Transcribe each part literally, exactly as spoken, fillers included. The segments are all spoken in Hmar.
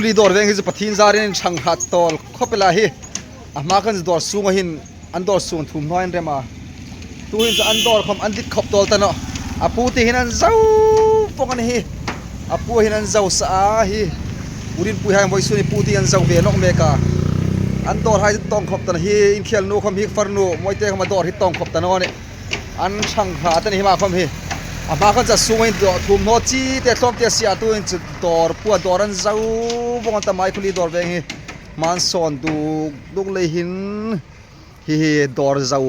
Hi dawr veng hi chu Pathien zarin inṭhang hrat tawl khawp el a hi. A hma khan dawr sunga hin, an dawr sung thum hnuoia an rem a. Tuhin chu an dawr khawm an dit khawp tawl ta nawh. A pu tieng hin an zo vawng a ni hi. A pu hin an zo sa a hi. U Rinpuihai vawisun hi pu tieng an zo ve nawk mek a. An dawrhai chu tawng khawp ta nawh hi, inkhelnu khawm hi, farnu Moite khawm a dawr hi tawng khawp ta nawh a nih. An ṭhang hrat a ni hi hma khawm hi. A hma khan chu a sunga hin dawr thum hnuoia chite tlawmte a sie a, tuhin chu dawr pua dawr an zo vawng an ta, Maikhuli dawr veng hi. Hmasawn duk duk lei hin hi hi dawr zo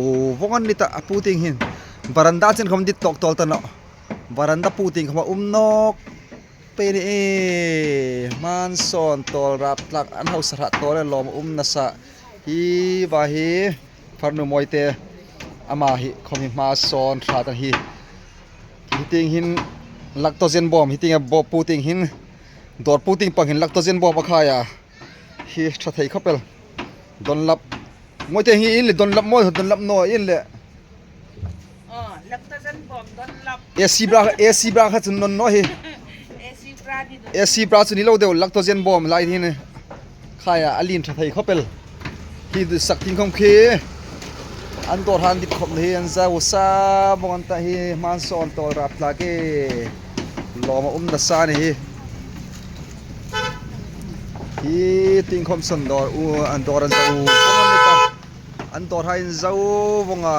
vawng an ni ta, a pu tieng hin. Veranda chen khawm dit tawk tawl ta nawh. Veranda pu tieng khawm a um nawk pei ni e. Hmasawn tawl rap tlak, an hausa hrat tawl e, lawm a um nasa. Hi va hi farnu Moite, ama hi khawm hi hmasawn hrat a ni hi. Hi tieng hin lactogen bawm, hi tieng a bawm pu tieng hin, dawr pu tieng pang hin lactogen bawm a khai a. Hi ṭha thei khawp el. Donlap. Moite hi in le Donlap maw, Donlap naw in le. Oh, lactogen bawm Donlap. A C bra, A C bra kha chu nawn naw hi. A C bra ni dun. A C bra chu ni lo deu, lactogen bawm lai hi ni. Khai a, a lien ṭha thei khawp el. Hi dusak tieng khawm khi. An dawrhai an dit khawp hi, an zo sa vawng an ta hi, hmasawn tawl rap tlak e. Lawm a um nasa a ni hi. Hi tieng khawm sawn dawr u, an dawr an zo vawng an ni ta. An dawrhai an zo vawng a.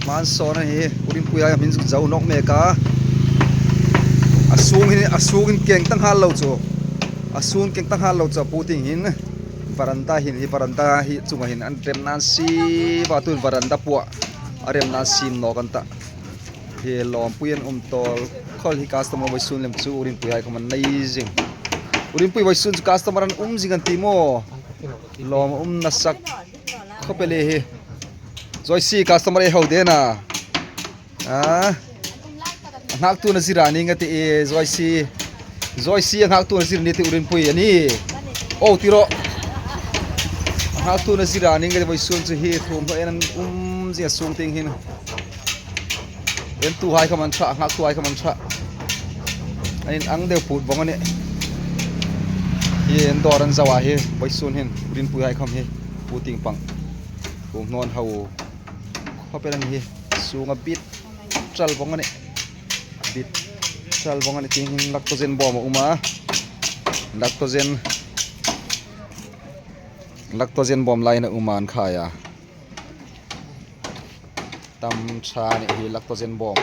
Hmasawn a ni hi, U Rinpuihai min zuk zo nawk mek a. A sung hin, a sung hin keng ta nghal lo chu. A sung keng ta nghal lo chu a pu tieng hin. Veranda hin, hi veranda hi chunga hin an rem nan si va, tuhin veranda pua a rem nan si nawk an ta. Hi lawmpui an um tawl khawp el hi, customer vawisun lem chu U Rinpuihai khawm an nei zing. U Rinpui vawisun chu customer an um zing an ti maw. Lawm a um nasa khawp el hi. Joyce, customer ei ho de na. A. A nghaktuona zira ning a ti e, Joyce. Joyce a nghaktuona zir ni ti U Rinpui a ni. O, ti ro. A nghaktuona zira ning a ti, vawisun chu hi thum hnuoia an um zing a, sung tieng hin. Entuhai khawm an ṭha, a nghaktuhai khawm an ṭha. An inang deu phut vawng a nih. Hi an dawr an zo a hi, vawisun hin, U Rinpuihai khawm hi, pu tieng pang. Thum hnuoia an hau. Khawp el a ni hi, sunga bit ṭal vawng a nih. Bit ṭal vawng a nih, tieng hin lactogen bawm a um a. Lactogen, lactogen bawm lai hin a um a, an khai a. Tam ṭha a nih hi lactogen bawm.